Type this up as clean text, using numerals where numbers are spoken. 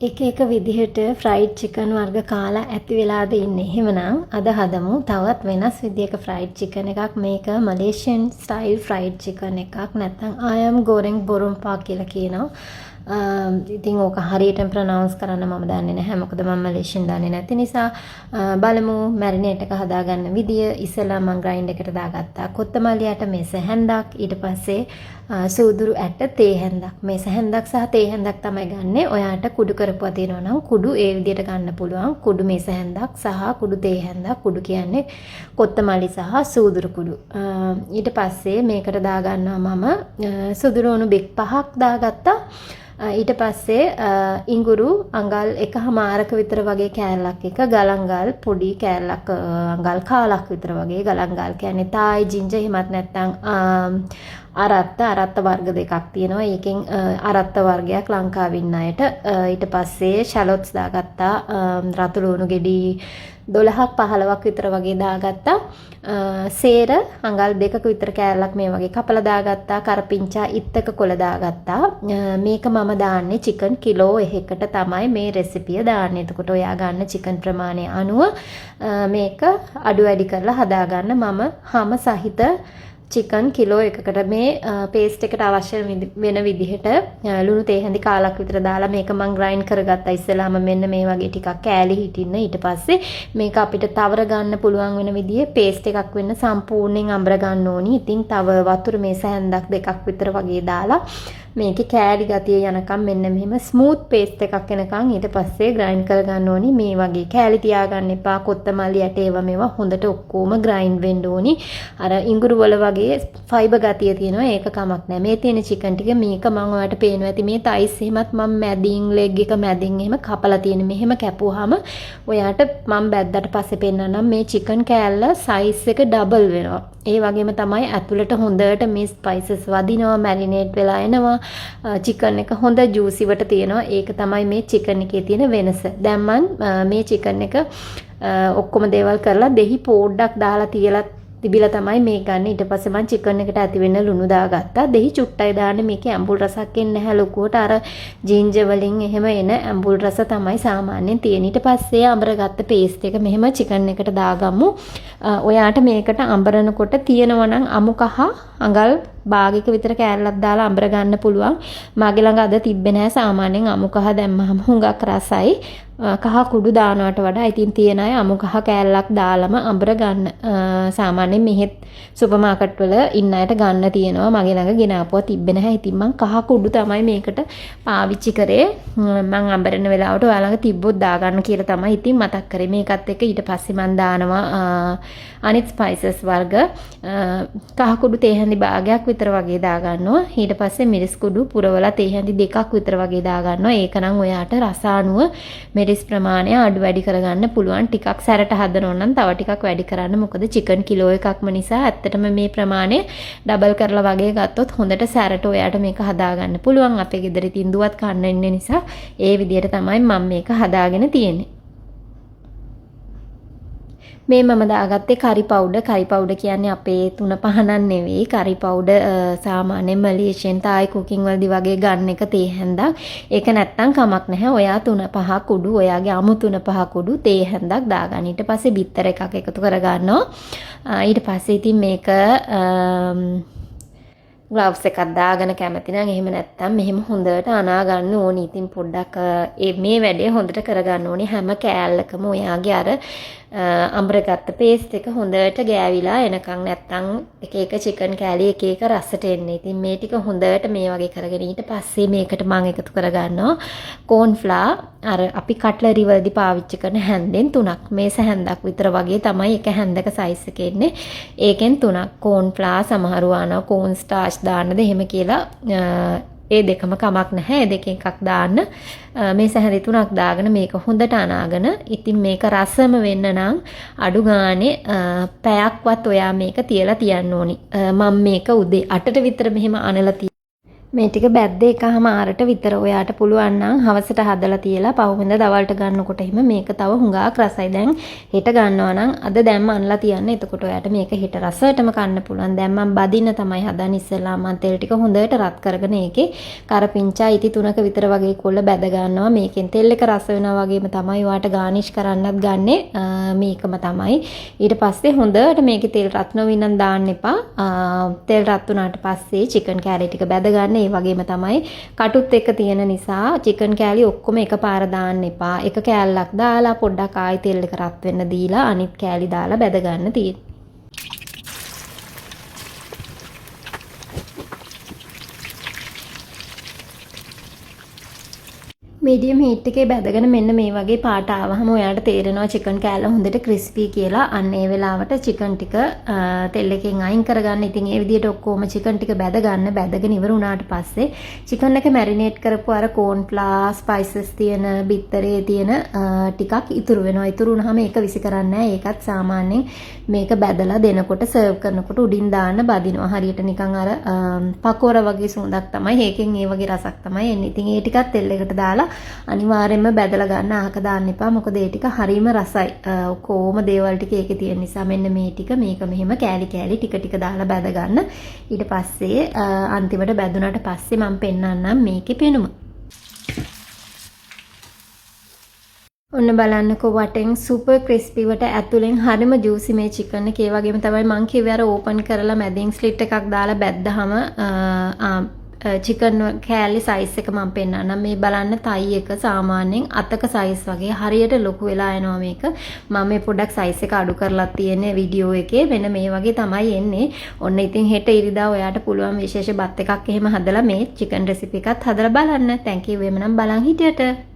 එක එක විදිහට ෆ්‍රයිඩ් චිකන් වර්ග කාලා ඇති වෙලාද ඉන්නේ. එහෙමනම් අද හදමු තවත් වෙනස් විදියක ෆ්‍රයිඩ් චිකන් එකක්. මේක මලේසියන් ස්ටයිල් ෆ්‍රයිඩ් චිකන් එකක්. නැත්නම් අයම් ගෝරෙන් බොරුම්පා කියලා කියනවා. ඉතින් ඕක හරියටම ප්‍රොනවුන්ස් කරන්න මම දන්නේ නැහැ. මොකද මම මලේසියන් දන්නේ නැති නිසා. බලමු මැරිනේට් එක හදාගන්න විදිය. ඉස්සෙල්ලා මම ග්‍රයින්ඩ් එකට දාගත්තා කොත්තමල්ලි ඇට මේස හැන්දක්. ඊට පස්සේ සූදුරු ඇට තේ හැන්දක්. මේස හැන්දක් සහ තේ හැන්දක් තමයි ගන්නෙ. ඔයාට කුඩු කරපුවා තියෙනවා නම් කුඩු ඒ විදියට ගන්න පුළුවන්. කුඩු මේස හැන්දක් සහ කුඩු තේ හැන්දක්. කුඩු කියන්නේ කොත්තමල්ලි සහ සූදුරු කුඩු. ඊට පස්සේ මේකට දාගන්නවා මම සුදුලූණු බික් 5ක් දාගත්තා. ඊට පස්සේ ඉඟුරු අඟල් 1.5ක විතර වගේ කෑල්ලක් එක, ගලංගල් පොඩි කෑල්ලක් අඟල් කාලක් විතර වගේ. ගලංගල් කියන්නේ තායි ජින්ජර්, එහෙමත් නැත්නම් අරත්ත. අරත්ත වර්ග දෙකක් තියෙනවා. ඒකෙන් අරත්ත වර්ගයක් ලංකාවේ ඉන්න අයට. ඊට පස්සේ ෂැලොට්ස් දාගත්තා. රතු ලුණු ගෙඩි 12ක් 15ක් විතර වගේ දාගත්තා. සේර අඟල් 2ක විතර කෑල්ලක් මේ වගේ කපලා දාගත්තා. කරපිංචා ඉත්තක කොළ දාගත්තා. මේක මම දාන්නේ චිකන් කිලෝ එකකට තමයි මේ රෙසිපිය දාන්නේ. එතකොට ඔයා ගන්න චිකන් ප්‍රමාණය අනුව මේක අඩු වැඩි කරලා හදාගන්න. මම හම සහිත චිකන් කිලෝ එකකට මේ පේස්ට් එකට අවශ්‍ය වෙන විදිහට ලුණු තේ හැඳි කාලක් විතර දාලා මේක මං ග්‍රයින්ඩ් කරගත්තා. ඉස්සෙල්ලාම මෙන්න මේ වගේ ටිකක් කෑලි හිටින්න. ඊට පස්සේ මේක අපිට තවර ගන්න පුළුවන් වෙන විදිහේ පේස්ට් එකක් වෙන්න සම්පූර්ණයෙන් අඹර ගන්න ඕනි. ඉතින් තව වතුර මේස හැන්දක් දෙකක් විතර වගේ දාලා මේකේ කෑලි ගතිය යනකම් මෙන්න මෙහෙම ස්මූත් පේස්ට් එකක් එනකන් ඊට පස්සේ ග්‍රයින්ඩ් කරගන්න ඕනි. මේ වගේ කෑලි තියාගන්න එපා. කොත්තමල්ලි ඇට ඒවා මේවා හොඳට ඔක්කොම ග්‍රයින්ඩ් වෙන්න ඕනි. අර ඉඟුරු වල වගේ ෆයිබර් ගතිය තියෙනවා, ඒක කමක් නෑ. මේ තියෙන චිකන් ටික මේක මං ඔයාලට පේනවා ඇති මේ තයිස් එහෙමත් මං මැදින්, ලෙග් එක මැදින් එහෙම කපලා තියෙන. මෙහෙම කැපුවාම ඔයාට මං බැද්දට පස්සේ පෙන්නන්නම්, මේ චිකන් කෑල්ල සයිස් එක ඩබල් වෙනවා. ඒ වගේම තමයි ඇතුළට හොඳට මේ ස්පයිසස් වදිනවා, මැරිනේට් වෙලා එනවා. චිකන් එක හොඳ ජූසිවට තියෙනවා. ඒක තමයි මේ චිකන් එකේ තියෙන වෙනස. දැන් මං මේ චිකන් එක ඔක්කොම දේවල් කරලා දෙහි පොඩ්ඩක් දාලා තියලා තිබිලා තමයි මේ ගන්න. ඊට පස්සේ මං චිකන් එකට ඇති වෙන්න ලුණු දාගත්තා. දෙහි චුට්ටයි දාන්නේ. මේකේ ඇඹුල් රසක් එන්නේ නැහැ ලොකුවට. අර ජින්ජර් වලින් එහෙම එන ඇඹුල් රස තමයි සාමාන්‍යයෙන් තියෙන්නේ. ඊට පස්සේ අඹරගත්ත පේස්ට් එක මෙහෙම චිකන් එකට දාගමු. ඔයාට මේකට අඹරනකොට තියෙනවා නම් අමු කහ අඟල් භාගයක විතර කෑල්ලක් දාලා අඹර ගන්න පුළුවන්. මගේ ළඟ අද තිබ්බේ නෑ. සාමාන්‍යයෙන් අමු කහ දැම්මහම හුඟක් රසයි කහ කුඩු දානවට වඩා. ඉතින් තියන අය අමු කහ කෑල්ලක් දාලම අඹර ගන්න. සාමාන්‍යයෙන් මෙහෙත් සුපර් මාකට් වල ඉන්න අයට ගන්න තියෙනවා. මගේ ළඟ ගෙන ආපුවා තිබ්බේ නැහැ. ඉතින් මං කහ කුඩු තමයි මේකට පාවිච්චි කරේ. මං අඹරන වෙලාවට ඔයා ළඟ තිබ්බොත් දාගන්න කියලා තමයි ඉතින් මතක් කරේ. මේකත් එක්ක ඊට පස්සේ මං දානවා අනිත් ස්පයිසස් වර්ග. කහ කුඩු තේ හැඳි භාගයක් විතර වගේ දාගන්නවා. ඊට පස්සේ මිරිස් කුඩු පුරවලා තේ හැඳි 2ක් විතර වගේ දාගන්නවා. ඒක නම් ඔයාට රස අනුව මිරිස් ප්‍රමාණය අඩු වැඩි කරගන්න පුළුවන්. ටිකක් සැරට හදනවා නම් තව ටිකක් වැඩි කරන්න. මොකද චිකන් කිලෝ එකක්ම නිසා ඇත්තටම මේ ප්‍රමාණය ඩබල් කරලා වගේ ගත්තොත් හොඳට සැරට ඔයාට මේක හදාගන්න පුළුවන්. අපේ ගෙදර ඉතින් දුවත් කන්න ඉන්න නිසා ඒ විදිහට තමයි මම මේක හදාගෙන තියෙන්නේ. මේ මම දාගත්තේ කරි පවුඩර්. කරි පවුඩර් කියන්නේ අපේ තුන පහ නම් නෙවෙයි. කරි පවුඩර් සාමාන්‍යයෙන් මලේසියන් තායි කුකින් වලදී වගේ ගන්න එක තේ හැන්දක්. ඒක නැත්තම් කමක් නැහැ. ඔයා තුන පහ කුඩු, ඔයාගේ අමු තුන පහ කුඩු තේ හැන්දක් දාගන්න. ඊට පස්සේ බිත්තර එකක් එකතු කරගන්නවා. ඊට පස්සේ ඉතින් මේක ග්ලව්ස් එකක් දාගෙන කැමති නම්, එහෙම නැත්තම් මෙහෙම හොඳට අනා ගන්න ඕනි. ඉතින් පොඩ්ඩක් ඒ මේ වැඩේ හොඳට කරගන්න ඕනි. හැම කෑල්ලකම ඔයාගේ අර අඹරගත්ත පේස්ට් එක හොඳට ගෑවිලා එනකන්. නැත්තම් එක එක චිකන් කෑලි එක එක රසට එන්නේ. ඉතින් මේ ටික හොඳට මේ වගේ කරගෙන ඊට පස්සේ මේකට මං එකතු කරගන්නවා කෝන් ෆ්ලා, අර අපි කට්ලරි වලදී පාවිච්චි කරන හැන්දෙන් තුනක්. මේස හැන්දක් විතර වගේ තමයි එක හැන්දක සයිස් එක එන්නේ. ඒකෙන් තුනක් කෝන් ෆ්ලා. සමහරව අහනවා කෝන් ස්ටාච් දාන්නද එහෙම කියලා. ඒ දෙකම කමක් නැහැ. ඒ දෙකෙන් එකක් දාන්න. මේස හැඳි තුනක් දාගෙන මේක හොඳට අනාගෙන, ඉතින් මේක රසම වෙන්න නම් අඩු ගානේ පැයක්වත් ඔයා මේක තියලා තියන්න ඕනි. මම මේක උදේ 8ට විතර මෙහෙම අනලා මේ ටික බැද්දේ එකහමාරට විතර. ඔයාට පුළුවන් නම් හවසට හදලා තියලා පහුවෙන්ද දවල්ට ගන්නකොට එහෙම මේක තව හුඟක් රසයි. දැන් හෙට ගන්නවා නම් අද දැම්ම අනලා තියන්න. එතකොට ඔයාට මේක හෙට රසටම කන්න පුළුවන්. දැන් මම බදින්න තමයි හදන්නේ. ඉස්සෙල්ලා මම තෙල් ටික හොඳට රත් කරගෙන ඒකේ කරපිංචා ඉති 3ක විතර වගේ කොළ බැද ගන්නවා. මේකෙන් තෙල් එක රස වෙනවා වගේම තමයි ඔයාට ගානිෂ් කරන්නත් ගන්නෙ මේකම තමයි. ඊට පස්සේ හොඳට මේකේ තෙල් රත් නොවී නම් දාන්න එපා. තෙල් රත් වුණාට පස්සේ චිකන් කෑලි ටික බැද ගන්න. ඒ වගේම තමයි කටුත් එක්ක තියෙන නිසා චිකන් කෑලි ඔක්කොම එකපාර දාන්න එපා. එක කෑල්ලක් දාලා පොඩ්ඩක් ආයි තෙල් එක රත් වෙන්න දීලා අනිත් කෑලි දාලා බැද ගන්න තියෙන්නේ. මීඩියම් හීට් එකේ බැදගෙන මෙන්න මේ වගේ පාට ආවහම ඔයාලට තේරෙනවා චිකන් කෑල්ල හොඳට ක්‍රිස්පි කියලා. අන්න ඒ වෙලාවට චිකන් ටික තෙල් එකෙන් අයින් කරගන්න. ඉතින් ඒ විදිහට ඔක්කොම චිකන් ටික බැද ගන්න. බැදගෙන ඉවර වුණාට පස්සේ චිකන් එක මැරිනේට් කරපු අර කෝන් ෆ්ලාර් ස්පයිසස් තියෙන බිත්තරේ තියෙන ටිකක් ඉතුරු වෙනවා. ඉතුරු වුණාම ඒක විසි කරන්නේ නැහැ. ඒකත් සාමාන්‍යයෙන් මේක බැදලා දෙනකොට සර්ව් කරනකොට උඩින් දාන්න බදිනවා. හරියට නිකන් අර පකෝර වගේ සුවඳක් තමයි. ඒකෙන් ඒ වගේ රසක් තමයි එන්නේ. ඉතින් ඒ ටිකත් තෙල් එකට දාලා අනිවාර්යයෙන්ම බැදලා ගන්න. අහක දාන්න එපා. මොකද ඒ ටික හරිම රසයි. ඔක්කොම දේවල් ටික ඒකේ තියෙන නිසා මෙන්න මේ ටික මේක මෙහෙම කෑලි කෑලි ටික ටික දාලා බැද ගන්න. ඊට පස්සේ අන්තිමට බැදුනට පස්සේ මම පෙන්නන්නම් මේකේ පෙනුම. ඔන්න බලන්නකෝ වටෙන් සුපර් ක්‍රිස්පි වට ඇතුලෙන් හරිම ජූසි මේ චිකන් එක. ඒ වගේම තමයි මං කිව්වේ අර ඕපන් කරලා මැදින් ස්ලිට් එකක් දාලා බැද්දහම චිකන් කෑලි සයිස් එක මම පෙන්නන්නම්. මේ බලන්න තයි එක සාමාන්‍යයෙන් අතක සයිස් වගේ හරියට ලොකු වෙලා එනවා මේක. මම මේ පොඩ්ඩක් සයිස් එක අඩු කරලා තියෙන්නේ වීඩියෝ එකේ. වෙන මේ වගේ තමයි එන්නේ. ඔන්න ඉතින් හෙට ඉරිදා ඔයාට පුළුවන් විශේෂ බත් එකක් එහෙම හදලා මේ චිකන් රෙසිපි එකත් හදලා බලන්න. Thank you. එහෙමනම් බලන් හිටියට.